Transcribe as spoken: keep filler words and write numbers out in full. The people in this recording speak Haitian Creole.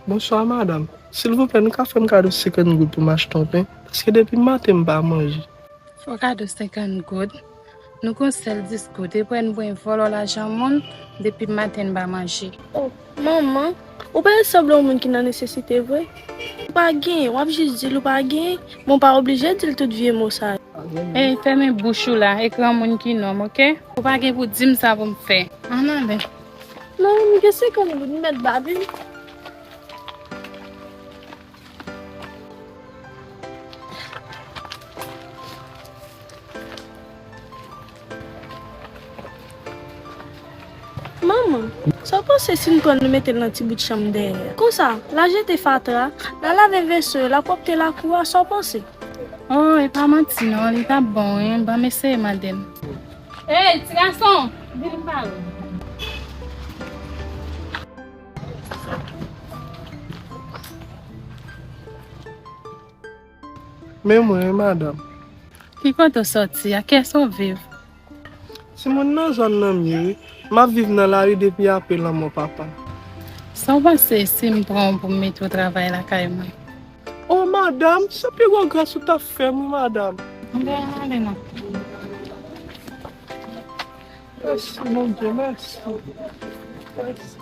Bonswa, madanm. Silvouplè, nou ka fè m kado senkant goud pou m achte yon pen? Paske depi maten m pa manje. Fè w kado senkant goud? Nou gon sèl dis goud. Epi nou pran vòlò lajan moun, depi maten n pa manje. Oh, manman, ou pa sanble yon moun ki nan nesesite vre. Ou pa genyen, w ap jis di l ou pa genyen, men w pa oblije di l tout vye mo sa yo. Ey, fèmen bouch ou la, e granmoun ki nonm, oke? Ou pa gen pou di m sa pou m fè. Ann ale. Non, m gen senkant goud, m mèt ba vin. Manman, sa w panse si n pran l nou mete l nan ti bout chanm dèyè a? Konsa, l a jete fatra, l a lave veso yo, l a pwòpte lakou a, sa w panse? Oh, e pa manti non, li t ap bon wi, ban m eseye mande l. Ey, ti gason, vin pale. Men mwen wi, madanm. Ki kote w sòti a? Kiyès w viv? Timoun nan zòn nan m ye wi. M ap viv nan lari depi apre lanmò papa m. Sa w panse si m pran w pou m mete w travay lakay mwen? Oh, madanm, se pi gwo gras ou t ap fè m wi, madanm. Anben, ann ale non. Mèsi, Bondye, mèsi. Mèsi.